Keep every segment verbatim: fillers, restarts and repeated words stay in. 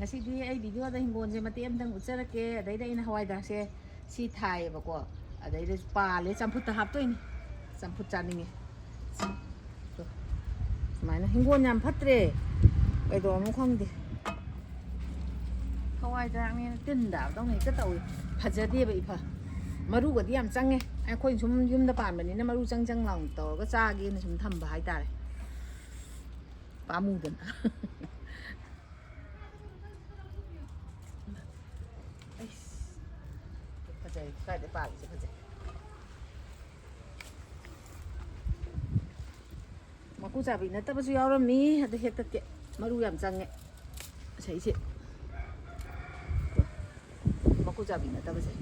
ꯉꯁꯤꯗꯤ ꯑꯩ ꯚꯤꯗꯤꯑꯣꯗ ꯍꯤꯡꯒꯣꯜꯁꯦ ꯃꯇꯦꯛ ꯑꯃꯇꯪ ꯎꯠꯆꯔꯛꯀꯦ꯫ ꯑꯗꯩꯗ ꯑꯩꯅ ꯍꯋꯥꯏ ꯊꯔꯥꯛꯁꯦ ꯁꯤ ꯊꯥꯏꯌꯦꯕꯀꯣ, ꯑꯗꯩꯗ ꯄꯥꯜꯂꯦ, ꯆꯝꯐꯨꯠꯇ ꯍꯥꯞꯇꯣꯏꯅꯦ꯫ ꯆꯝꯐꯨꯠ ꯆꯥꯅꯤꯡꯉꯦ꯫ ꯇꯣ, ꯁꯨꯃꯥꯏꯅ ꯍꯤꯡꯒꯣꯜ ꯌꯥꯝ ꯐꯠꯇ꯭ꯔꯦ, ꯀꯩꯗꯧꯔꯝꯅꯣ ꯈꯪꯗꯦ꯫ ꯍꯋꯥꯏ ꯊꯔꯥꯛꯅꯦꯅ ꯇꯤꯟ ꯇꯥꯕꯗꯧꯅ ꯍꯦꯛꯇ ꯇꯧꯏ꯫ ꯐꯖꯗꯦꯕ ꯏꯐ꯫ ꯃꯔꯨꯒꯗꯤ ꯌꯥꯝ ꯆꯪꯉꯦ꯫ ꯑꯩꯈꯣꯏ ꯁꯨꯝ ꯌꯨꯝꯗ ꯄꯥꯟꯕꯅꯤꯅ ꯃꯔꯨ ꯆꯪ ꯆꯪ ꯂꯥꯎꯅ ꯇꯧꯔꯒ ꯆꯥꯒꯦꯅ ꯁꯨꯝ ꯊꯝꯕ ꯍꯥꯏꯇꯥꯔꯦ꯫ ꯄꯥꯝꯃꯨꯗꯅ꯫ ꯑꯩꯁ, ꯐꯖꯩ, ꯁ꯭ꯋꯥꯏꯗ ꯄꯥꯜꯂꯤꯁꯦ ꯐꯖꯩ꯫ ꯃꯀꯨ ꯆꯥꯕꯤ ꯅꯠꯇꯕꯁꯨ ꯌꯥꯎꯔꯝꯃꯤ, ꯑꯗꯨ ꯍꯦꯛꯇꯠꯀꯦ꯫ ꯃꯔꯨ ꯌꯥꯝ ꯆꯪꯉꯦ꯫ ꯉꯁꯥꯏꯁꯦ ꯃꯀꯨ ꯆꯥꯕꯤ ꯅꯠꯇꯕꯁꯦ꯫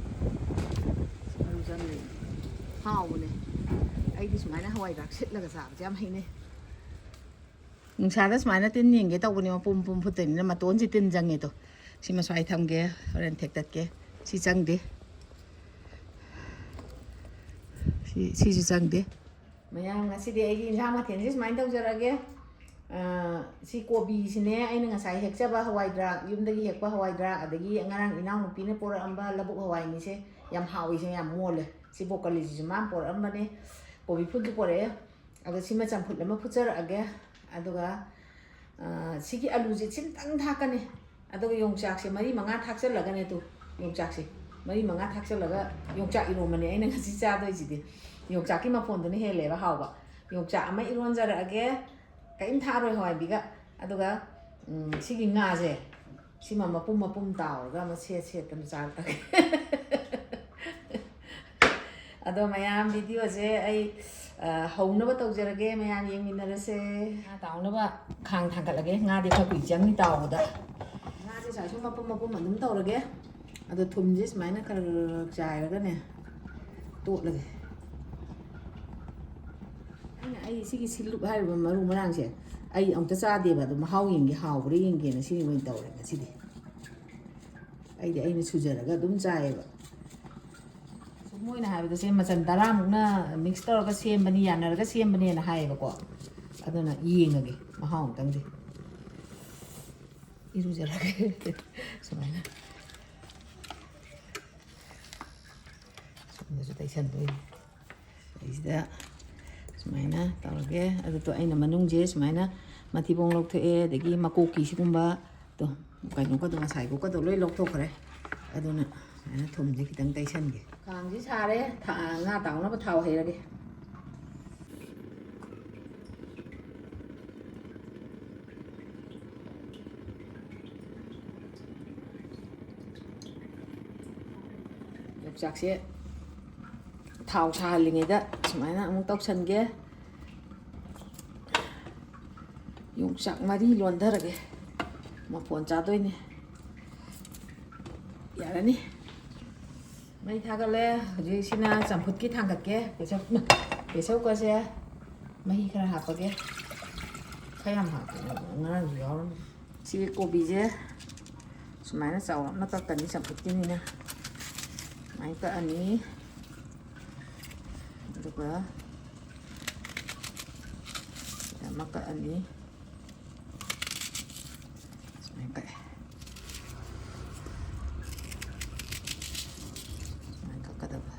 ꯃꯔꯨ ꯆꯪꯉꯦ꯫ ꯍꯥꯎꯕꯅꯦ꯫ ꯑꯩꯗꯤ ꯁꯨꯃꯥꯏꯅ ꯍꯋꯥꯏ ꯊꯔꯥꯛ ꯁꯤꯠꯂꯒ ꯆꯥꯕꯁꯦ ꯌꯥꯝ ꯍꯩꯅꯩ꯫ ꯅꯨꯡꯁꯥꯗ ꯁꯨꯃꯥꯏꯅ ꯇꯤꯟ ꯌꯦꯡꯒꯦ ꯇꯧꯕꯅꯦ, ꯃꯄꯨꯝ ꯃꯄꯨꯝ ꯐꯨꯠꯇꯣꯏꯅꯤꯅ ꯃꯇꯣꯟꯁꯤ ꯇꯤꯟ ꯆꯪꯉꯦ꯫ ꯇꯣ, ꯁꯤ ꯃꯁ꯭ꯋꯥꯏ ꯊꯝꯒꯦ, ꯍꯣꯔꯦꯟ ꯊꯦꯛꯇꯠꯀꯦ꯫ ꯁꯤ ꯆꯪꯗꯦ꯫ ꯁꯤ, ꯁꯤꯁꯨ ꯆꯪꯗꯦ꯫ ꯃꯌꯥꯝ, ꯉꯁꯤꯗꯤ ꯑꯩꯒꯤ ꯏꯟꯁꯥꯡ ꯃꯊꯦꯜꯁꯦ ꯁꯨꯃꯥꯏꯅ ꯇꯧꯖꯔꯒꯦ꯫ ꯑꯥ, ꯁꯤ ꯀꯣꯕꯤꯁꯤꯅꯦ, ꯑꯩꯅ ꯉꯁꯥꯏ ꯍꯦꯛꯆꯕ ꯍꯋꯥꯏ ꯊꯔꯥꯛ, ꯌꯨꯝꯗꯒꯤ ꯍꯦꯛꯄ ꯍꯋꯥꯏ ꯊꯔꯥꯛ, ꯑꯗꯒꯤ ꯉꯔꯥꯡ ꯏꯅꯥꯎꯅꯨꯄꯤꯅ ꯄꯣꯔꯛꯑꯝꯕ ꯂꯧꯕꯨꯛ ꯍꯋꯥꯏꯅꯤꯁꯦ꯫ ꯌꯥꯝ ꯍꯥꯎꯏꯁꯦ, ꯌꯥꯝ ꯃꯣꯜꯂꯦ꯫ ꯁꯤ ꯕ꯭ꯔꯣꯀꯣꯂꯤꯁꯤꯁꯨ ꯃꯥꯅ ꯄꯣꯔꯛꯑꯝꯕꯅꯦ꯫ ꯀꯣꯕꯤ ꯐꯨꯜꯁꯨ ꯄꯣꯔꯛꯑꯦ꯫ ꯑꯗꯣ ꯁꯤꯃ ꯆꯝꯐꯨꯠ ꯑꯃ ꯐꯨꯠꯆꯔꯛꯑꯒꯦ꯫ ꯑꯗꯨꯒ, ꯑ, ꯁꯤꯒꯤ ꯑꯂꯨꯁꯦ ꯁꯤꯝꯇꯪ ꯊꯥꯛꯀꯅꯤ꯫ ꯑꯗꯨꯒ ꯌꯣꯡꯆꯥꯛꯁꯦ ꯃꯔꯤ ꯃꯉꯥ ꯊꯥꯛꯆꯜꯂꯒꯅꯦ꯫ ꯇꯨ, ꯌꯣꯡꯆꯥꯛꯁꯦ ꯃꯔꯤ ꯃꯉꯥ ꯊꯥꯛꯆꯜꯂꯒ ꯌꯣꯡꯆꯥꯛ ꯏꯔꯣꯝꯕꯅꯦ ꯑꯩꯅ ꯉꯁꯤ ꯆꯥꯗꯣꯏꯁꯤꯗꯤ꯫ ꯌꯣꯡꯆꯥꯛꯀꯤ ꯃꯐꯣꯟꯗꯨꯅ ꯍꯦꯜꯂꯦꯕ ꯍꯥꯎꯕ꯫ ꯌꯣꯡꯆꯥꯛ ꯑꯃ ꯏꯔꯣꯟꯖꯔꯛꯑꯒꯦ, ꯀꯔꯤꯝ ꯊꯥꯛꯑꯔꯣꯏ ꯍꯋꯥꯏꯕꯤꯒ꯫ ꯑꯗꯨꯒ, ꯎꯝ, ꯁꯤꯒꯤ ꯉꯥꯁꯦ, ꯁꯤꯃ ꯃꯄꯨꯝ ꯃꯄꯨꯝ ꯇꯥꯎꯔꯒ ꯑꯃ ꯁꯦꯠ ꯁꯦꯠꯇꯅ ꯆꯥꯔꯛꯑꯒꯦ꯫ ꯑꯗꯣ ꯃꯌꯥꯝ, ꯚꯤꯗꯤꯑꯣꯁꯦ ꯑꯩ, ꯑ, ꯍꯧꯅꯕ ꯇꯧꯖꯔꯒꯦ, ꯃꯌꯥꯝ ꯌꯦꯡꯃꯤꯟꯅꯔꯁꯦ꯫ ꯉꯥ ꯇꯥꯎꯅꯕ ꯈꯥꯡ ꯊꯥꯡꯒꯠꯂꯒꯦ꯫ ꯉꯥꯗꯤ ꯈꯔ ꯀꯨꯏ ꯆꯪꯅꯤ ꯇꯥꯎꯕꯗ꯫ ꯉꯥꯁꯦ ꯁꯨꯃꯥꯏ ꯁꯨꯝ ꯃꯄꯨꯝ ꯃꯄꯨꯝ ꯑꯗꯨꯝ ꯇꯧꯔꯒꯦ꯫ ꯑꯗꯣ ꯊꯨꯝꯁꯦ ꯁꯨꯃꯥꯏꯅ ꯈꯔ ꯈꯔ ꯈꯔ ꯆꯥꯏꯔꯒꯅꯦ ꯇꯣꯠꯂꯒꯦ꯫ ꯑꯩꯅ, ꯑꯩ ꯁꯤꯒꯤ ꯁꯤꯜꯂꯨꯞ ꯍꯥꯏꯔꯤꯕ ꯃꯔꯨ ꯃꯔꯥꯡꯁꯦ ꯑꯩ ꯑꯃꯨꯛꯇ ꯆꯥꯗꯦꯕ꯫ ꯑꯗꯣ ꯃꯍꯥꯎ ꯌꯦꯡꯒꯦ, ꯍꯥꯎꯕ꯭ꯔꯥ ꯌꯦꯡꯒꯦꯅ ꯁꯤ ꯑꯣꯏꯅ ꯇꯧꯔꯦ ꯉꯁꯤꯗꯤ꯫ ꯑꯩꯗꯤ ꯑꯩꯅ ꯁꯨꯖꯔꯒ ꯑꯗꯨꯝ ꯆꯥꯏꯌꯦꯕ꯫ ꯁꯨꯝ ꯃꯣꯏꯅ ꯍꯥꯏꯕꯗ ꯁꯦ ꯃꯆꯜ ꯇꯔꯥꯃꯨꯛꯅ ꯃꯤꯛꯁ ꯇꯧꯔꯒ ꯁꯦꯝꯕꯅꯤ, ꯌꯥꯅꯔꯒ ꯁꯦꯝꯕꯅꯦꯅ ꯍꯥꯏꯌꯦꯕꯀꯣ꯫ ꯑꯗꯨꯅ ꯌꯦꯡꯉꯒꯦ ꯃꯍꯥꯎ ꯑꯃꯨꯛꯇꯪꯗꯤ꯫ ꯏꯔꯨꯖꯔꯒꯦ꯫ ꯁꯨꯃꯥꯏꯅ꯫ ꯁꯣꯝꯗꯁꯨ ꯇꯩꯁꯟꯗꯣꯏꯅꯤ꯫ ꯁꯤꯗꯩꯁꯤꯗ ꯁꯨꯃꯥꯏꯅ ꯇꯧꯔꯒꯦ꯫ ꯑꯗꯨꯗꯣ ꯑꯩꯅ ꯃꯅꯨꯡꯁꯦ ꯁꯨꯃꯥꯏꯅ ꯃꯊꯤꯕꯣꯡ ꯂꯧꯊꯣꯛꯑꯦ, ꯑꯗꯒꯤ ꯃꯀꯣꯛꯀꯤ ꯁꯤꯒꯨꯝꯕ ꯇꯣ, ꯀꯩꯅꯣꯒꯗꯣ, ꯉꯁꯥꯏꯒꯨꯝꯕꯗꯣ ꯂꯣꯏ ꯂꯧꯊꯣꯛꯈ꯭ꯔꯦ꯫ ꯑꯗꯨꯅ ꯁꯨꯃꯥꯏꯅ ꯊꯨꯝꯁꯦ ꯈꯤꯇꯪ ꯇꯩꯁꯟꯒꯦ꯫ ꯈꯥꯡꯁꯤ ꯁꯥꯔꯦ, ꯊꯥ-, ꯉꯥ ꯇꯥꯎꯅꯕ ꯊꯥꯎ ꯍꯩꯔꯒꯦ꯫ ꯌꯣꯡꯆꯥꯛꯁꯦ ꯊꯥꯎ ꯁꯥꯍꯜꯂꯤꯉꯩꯗ ꯁꯨꯃꯥꯏꯅ ꯑꯃꯨꯛ ꯇꯧꯁꯟꯒꯦ꯫ ꯌꯣꯡꯆꯥꯛ ꯃꯔꯤ ꯂꯣꯟꯊꯔꯒꯦ꯫ ꯃꯐꯣꯟ ꯆꯥꯗꯣꯏꯅꯦ꯫ ꯌꯥꯔꯅꯤ꯫ ꯃꯩ ꯊꯥꯒꯠꯂꯦ꯫ ꯍꯧꯖꯤꯛꯁꯤꯅ ꯆꯝꯐꯨꯠꯀꯤ ꯊꯥꯡꯒꯠꯀꯦ꯫ ꯄ꯭ꯔꯦꯁꯔ, ꯄ꯭ꯔꯦꯁꯔ ꯀꯨꯀꯔꯁꯦ ꯃꯍꯤ ꯈꯔ ꯍꯥꯞꯄꯒꯦ꯫ ꯈꯔ ꯌꯥꯝ ꯍꯥꯞꯄꯦ, ꯉꯔꯥꯡꯁꯨ ꯌꯥꯎꯔꯝꯃꯦ꯫ ꯁꯤ ꯀꯣꯕꯤꯁꯦ ꯁꯨꯃꯥꯏꯅ ꯆꯥꯎꯔꯞꯅ ꯀꯛꯀꯅꯤ, ꯆꯝꯐꯨꯠꯀꯤꯅꯤꯅ꯫ ꯁꯨꯃꯥꯏꯅ ꯀꯛꯑꯅꯤ꯫ ꯑꯗꯨꯒ ꯁꯤꯗ ꯑꯃ ꯀꯛꯑꯅꯤ꯫ ꯁꯨꯃꯥꯏꯅ ꯀꯛꯑꯦ꯫ ꯁꯨꯃꯥꯏꯅ ꯀꯛꯀꯗꯕ꯫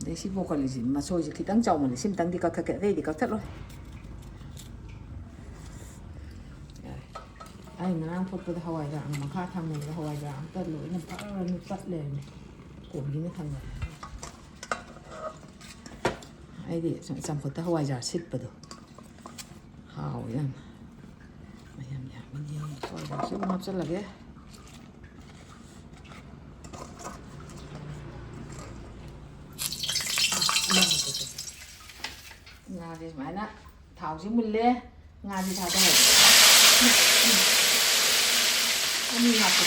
ꯑꯗꯩ ꯁꯤ ꯕ꯭ꯔꯣꯀꯣꯂꯤꯁꯤ ꯃꯁꯣꯏꯁꯤ ꯈꯤꯇꯪ ꯆꯥꯎꯃꯜꯂꯦ꯫ ꯁꯤꯃꯇꯪꯗꯤ ꯀꯛꯊꯠꯀꯦ, ꯑꯇꯩꯗꯤ ꯀꯛꯊꯠꯂꯣꯏ꯫ ꯌꯥꯔꯦ꯫ ꯑꯩ ꯉꯔꯥꯡ ꯐꯨꯠꯄꯗ ꯍꯋꯥꯏꯖꯥꯔ ꯃꯈꯥ ꯊꯪꯕꯗ ꯍꯋꯥꯏꯖꯥꯔ ꯑꯝꯇ ꯂꯣꯏꯅ ꯄꯠ ꯂꯩꯔꯝꯃꯦ꯫ ꯀꯣꯕꯤꯅ ꯊꯪꯕꯗ꯫ ꯑꯩꯗꯤ ꯁꯨꯝ ꯆꯝꯐꯨꯠꯇ ꯍꯋꯥꯏꯖꯥꯔ ꯁꯤꯠꯄꯗꯣ ꯍꯥꯎꯋꯦ ꯌꯥꯝꯅ꯫ ꯃꯌꯥꯝ ꯌꯥꯝꯃꯤꯅꯦ꯫ ꯍꯋꯥꯏꯖꯥꯔꯁꯤ ꯑꯃꯨꯛ ꯍꯥꯞꯆꯜꯂꯒꯦ꯫ ꯉꯥꯁꯦ ꯁꯨꯃꯥꯏꯅ ꯊꯥꯎꯁꯤ ꯃꯨꯜꯂꯦ꯫ ꯉꯥꯁꯤ ꯊꯥꯗꯔꯒꯦ꯫ ꯑꯅꯤ ꯍꯥꯞꯄꯦ꯫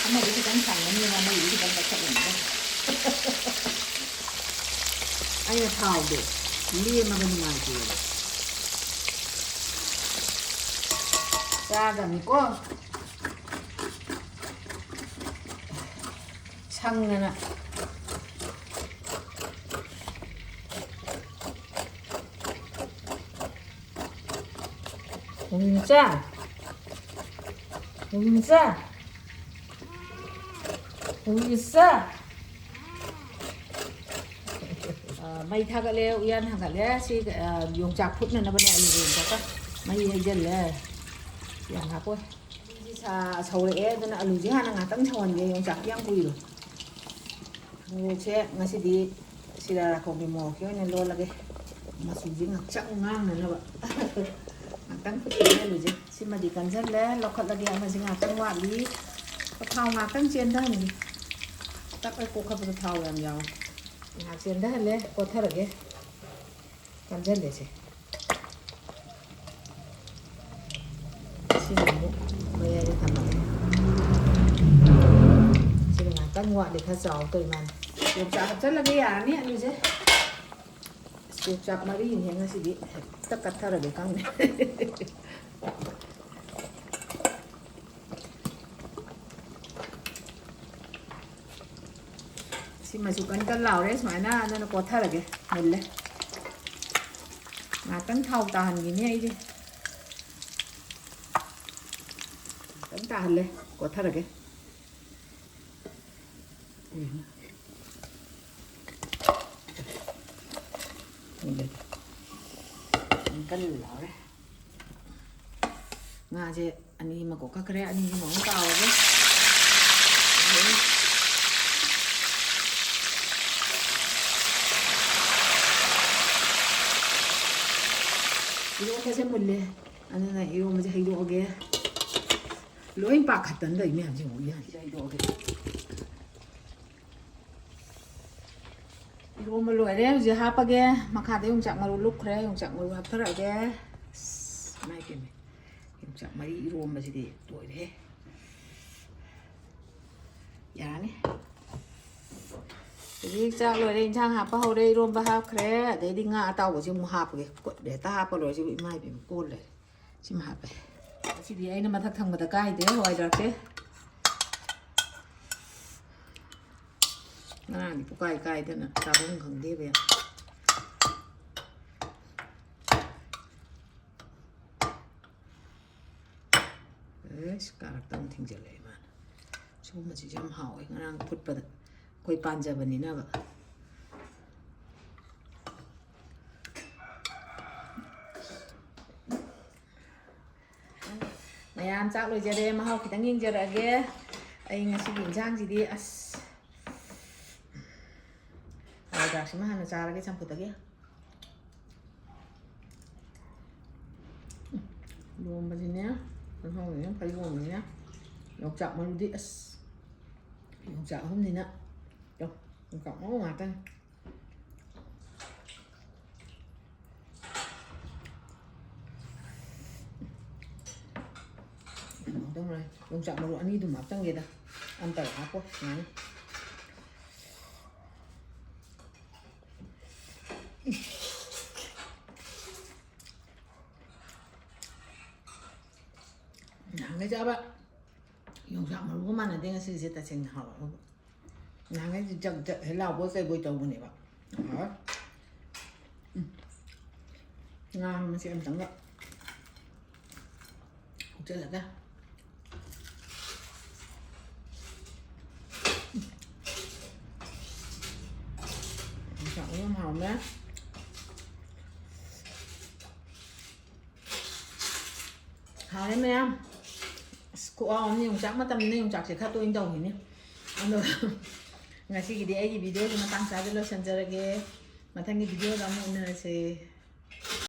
ꯑꯃꯗꯤ ꯈꯤꯇꯪ ꯁꯥꯡꯒꯅꯤꯅ ꯑꯃꯗꯤ ꯈꯤꯇꯪ ꯀꯛꯊꯠꯂꯅꯤꯗ꯫ ꯑꯩꯅ ꯊꯥꯎꯗꯣ ꯂꯦꯝꯃꯒ ꯅꯨꯡꯉꯥꯏꯇꯦꯕ꯫ ꯆꯥꯗꯕꯅꯤꯀꯣ꯫ ꯁꯪꯗꯅ꯫ ꯍꯧꯃꯤꯟꯆꯥ, ꯍꯧꯃꯤꯟꯆꯥ, ꯍꯧꯃꯤꯟꯆꯥ꯫ ꯑ, ꯃꯩ ꯊꯥꯒꯠꯂꯦ, ꯎꯌꯥꯟ ꯊꯥꯒꯠꯂꯦ꯫ ꯁꯤ, ꯑ, ꯌꯣꯡꯆꯥꯛ ꯐꯨꯠꯅꯅꯕꯅꯦ, ꯑꯂꯨꯒ ꯌꯣꯡꯆꯥꯛꯀ꯫ ꯃꯍꯤ ꯍꯩꯖꯜꯂꯦ꯫ ꯌꯥꯝ ꯍꯥꯞꯄꯣꯏ꯫ ꯃꯩꯁꯤ ꯁꯥ-, ꯁꯧꯔꯛꯑꯦ, ꯑꯗꯨꯅ ꯑꯂꯨꯁꯦ ꯍꯥꯟꯅ ꯉꯥꯛꯇꯪ ꯁꯧꯍꯟꯒꯦ, ꯌꯣꯡꯆꯥꯛꯇꯤ ꯌꯥꯝ ꯀꯨꯏꯔꯣꯏ꯫ ꯃꯣꯔꯣꯛꯁꯦ ꯉꯁꯤꯗꯤ ꯁꯤꯔꯥ ꯔꯥꯈꯣꯡꯒꯤ ꯃꯣꯔꯣꯛꯁꯦ ꯑꯣꯏꯅ ꯂꯣꯜꯂꯒꯦ꯫ ꯃꯆꯨꯁꯦ ꯉꯥꯛꯁꯪ ꯉꯥꯡꯅꯅꯕ꯫ ꯉꯥꯛꯇꯪ ꯐꯨꯠꯈꯤꯒꯦ ꯑꯂꯨꯁꯦ꯫ ꯁꯤꯃꯗꯤ ꯀꯟꯁꯤꯜꯂꯦ, ꯂꯧꯈꯠꯂꯒꯦ꯫ ꯑꯃꯁꯦ ꯉꯥꯛꯇꯪ ꯋꯥꯠꯂꯤ꯫ ꯊꯥꯎ ꯉꯥꯛꯇꯪ ꯆꯦꯟꯊꯍꯟꯒꯦ꯫ ꯇꯛ ꯍꯦꯛ ꯄꯣꯛꯈꯠꯄꯗ ꯊꯥꯎ ꯌꯥꯝ ꯌꯥꯎꯋꯦ꯫ ꯉꯥꯏꯍꯥꯛ ꯆꯦꯟꯊꯍꯜꯂꯦ, ꯀꯣꯠꯊꯔꯒꯦ꯫ ꯀꯟꯁꯤꯜꯂꯦꯁꯦ꯫ ꯁꯤꯅ ꯑꯃꯨꯛ ꯃꯌꯥꯏꯗ ꯊꯝꯃꯒꯦ꯫ ꯁꯤꯅ ꯉꯥꯛꯇꯪ ꯋꯥꯠꯂꯤ, ꯈꯔ ꯆꯥꯎꯔꯛꯇꯣꯏ ꯃꯥꯜꯂꯦ꯫ ꯌꯣꯡꯆꯥꯛ ꯍꯥꯞꯆꯜꯂꯒꯦ, ꯌꯥꯔꯅꯤ ꯑꯂꯨꯁꯦ꯫ ꯌꯣꯡꯆꯥꯛ ꯃꯔꯤꯅꯦ ꯉꯁꯤꯗꯤ, ꯍꯦꯛꯇ ꯀꯠꯊꯔꯒꯦ ꯈꯪꯗꯦ꯫ ꯁꯤꯃꯁꯨ ꯀꯟ ꯀꯟ ꯂꯥꯎꯔꯦ ꯁꯨꯃꯥꯏꯅ, ꯑꯗꯨꯅ ꯀꯣꯠꯊꯔꯒꯦ꯫ ꯃꯨꯜꯂꯦ꯫ ꯉꯥꯛꯇꯪ ꯊꯥꯎ ꯇꯥꯍꯟꯈꯤꯅꯤ ꯑꯩꯁꯦ꯫ ꯉꯥꯛꯇꯪ ꯇꯥꯍꯜꯂꯦ, ꯀꯣꯠꯊꯔꯒꯦ꯫ ꯎꯝ꯫ ꯃꯨꯜꯂꯦ꯫ ꯀꯟ ꯀꯟ ꯂꯥꯎꯔꯦ꯫ ꯉꯥꯁꯦ ꯑꯅꯤ ꯑꯃ ꯀꯣꯛꯈꯠꯈ꯭ꯔꯦ, ꯑꯅꯤ ꯑꯃ ꯑꯃꯨꯛ ꯇꯥꯎꯔꯒꯦ꯫ ꯏꯔꯣꯟꯕꯁꯦ ꯃꯨꯜꯂꯦ, ꯑꯗꯨꯅ ꯏꯔꯣꯟꯕꯁꯦ ꯍꯩꯗꯣꯛꯑꯒꯦ꯫ ꯂꯣꯏ ꯄꯥꯈꯠꯇꯅ ꯂꯩ ꯃꯌꯥꯝꯁꯦ ꯑꯃꯨꯛ ꯌꯥꯟꯁꯤꯗ ꯍꯩꯗꯣꯛꯑꯒꯦ꯫ ꯏꯔꯣꯟꯕ ꯂꯣꯏꯔꯦ, ꯍꯧꯖꯤꯛ ꯍꯥꯞꯄꯒꯦ꯫ ꯃꯈꯥꯗ ꯌꯣꯡꯆꯥꯛ ꯃꯔꯨ ꯂꯨꯞꯈ꯭ꯔꯦ, ꯌꯣꯡꯆꯥꯛ ꯃꯔꯨ ꯍꯥꯞꯊꯔꯛꯑꯒꯦ꯫ ꯑꯁ, ꯏꯃꯥꯏ ꯄꯦꯝꯃ, ꯌꯣꯡꯆꯥꯛ ꯃꯔꯤ ꯏꯔꯣꯟꯕꯁꯤꯗꯤ ꯂꯣꯏꯔꯦ꯫ ꯌꯥꯔꯅꯤ꯫ ꯍꯧꯖꯤꯛ ꯆꯥꯛ ꯂꯣꯏꯔꯦ, ꯏꯟꯁꯥꯡ ꯍꯥꯞꯄ ꯍꯧꯔꯦ, ꯏꯔꯣꯟꯕ ꯍꯥꯞꯈ꯭ꯔꯦ, ꯑꯗꯩꯗꯤ ꯉꯥ ꯑꯇꯥꯎꯕꯁꯤ ꯑꯃꯨꯛ ꯍꯥꯞꯄꯒꯦ꯫ ꯀꯨꯠꯂꯦ, ꯍꯦꯛꯇ ꯍꯥꯞꯄ ꯂꯣꯏꯔꯦ, ꯁꯤꯕꯨ ꯏꯃꯥ ꯏꯕꯦꯝꯃ ꯀꯣꯜ ꯂꯩꯔꯦ꯫ ꯁꯤꯃ ꯍꯥꯞꯄꯦ꯫ ꯉꯁꯤꯗꯤ ꯑꯩꯅ ꯃꯊꯛ ꯊꯪꯕꯗ ꯀꯥꯏꯗ꯭ꯔꯦ, ꯍꯋꯥꯏ ꯊ꯭ꯔꯥꯛꯁꯦ꯫ ꯉꯔꯥꯡꯗꯤ ꯄꯨꯀꯥꯏ ꯀꯥꯏꯗꯅ ꯆꯥꯐꯝ ꯈꯪꯗꯦꯕ ꯌꯥꯝ꯫ ꯑꯁ, ꯀꯥꯔꯛꯇ ꯑꯃꯨꯛ ꯊꯤꯡꯖꯤꯜꯂꯛꯑꯦ ꯃꯥꯅ꯫ ꯁꯤꯒꯨꯝꯕꯁꯤꯁꯨ ꯌꯥꯝ ꯍꯥꯎꯋꯦ, ꯉꯔꯥꯡ ꯐꯨꯠꯄꯗ ꯑꯩꯈꯣꯏ ꯄꯥꯟꯖꯕꯅꯤꯅꯕ꯫ ꯃꯌꯥꯝ ꯆꯥꯛ ꯂꯣꯏꯖꯔꯦ, ꯃꯍꯥꯎ ꯈꯤꯇꯪ ꯌꯦꯡꯖꯔꯛꯑꯒꯦ꯫ ꯑꯩ ꯉꯁꯤꯒꯤ ꯏꯟꯁꯥꯡꯁꯤꯗꯤ ꯑꯁ, ꯍꯋꯥꯏꯖꯥꯔꯁꯤꯃ ꯍꯥꯟꯅ ꯆꯥꯔꯒꯦ ꯆꯝꯐꯨꯠꯇꯒꯤ꯫ ꯂꯣꯝꯕꯁꯤꯅꯦ, ꯀꯥꯡꯍꯧꯅꯦ, ꯐꯗꯤꯒꯣꯝꯅꯦ, ꯌꯣꯡꯆꯥꯛ ꯃꯔꯨꯗꯤ ꯑꯁ, ꯌꯣꯡꯆꯥꯛ ꯑꯍꯨꯝꯅꯤꯅ, ꯌꯣ-, ꯌꯣꯡꯆꯥꯛ ꯃꯔꯨ ꯉꯥꯛꯇꯅꯤ꯫ ꯌꯣꯡꯆꯥꯛ ꯃꯔꯨ ꯑꯅꯤꯗꯨꯝ ꯍꯥꯞꯆꯟꯒꯦꯗ, ꯑꯝꯇꯒ ꯍꯥꯞꯄꯣ ꯁꯨꯃꯥꯏꯅ꯫ ꯅꯍꯥꯟꯈꯩ ꯆꯥꯕ ꯌꯣꯡꯆꯥꯛ ꯃꯔꯨꯒ ꯃꯥꯟꯅꯗꯦ ꯉꯁꯤꯒꯤꯁꯦ, ꯇꯁꯦꯡꯅ ꯍꯥꯎꯋꯦ꯫ ꯅꯍꯥꯟꯈꯩꯗꯤ ꯖꯛ ꯖꯛ ꯍꯦꯛ ꯂꯥꯎꯕꯣꯏ ꯀꯩꯕꯣꯏ ꯇꯧꯕꯅꯦꯕ꯫ ꯍꯥꯎꯋꯦ꯫ ꯎꯝ꯫ ꯉꯥ ꯃꯆꯦꯠ ꯑꯃꯇꯪꯒ ꯍꯧꯖꯤꯜꯂꯒ꯫ ꯌꯣꯡꯆꯥꯛ ꯃꯔꯨ ꯌꯥꯝ ꯍꯥꯎꯔꯝꯃꯦ꯫ ꯍꯥꯎꯔꯦ ꯃꯌꯥꯝ꯫ ꯑꯁ, ꯈꯨꯍꯥꯎ ꯑꯃꯅꯤ꯫ ꯌꯣꯡꯆꯥꯛ ꯃꯇꯝꯅꯤꯅ ꯌꯣꯡꯆꯥꯛꯁꯦ ꯈꯔ ꯇꯣꯏꯅ ꯇꯧꯈꯤꯅꯤ꯫ ꯑꯗꯣ ꯉꯁꯤꯒꯤꯗꯤ ꯑꯩꯒꯤ videoꯁꯦ ꯃꯇꯥꯡ ꯆꯥꯗ ꯂꯣꯏꯁꯤꯟꯖꯔꯒꯦ꯫ ꯃꯊꯪꯒꯤ videoꯗ ꯑꯃꯨꯛ ꯎꯅꯔꯁꯦ꯫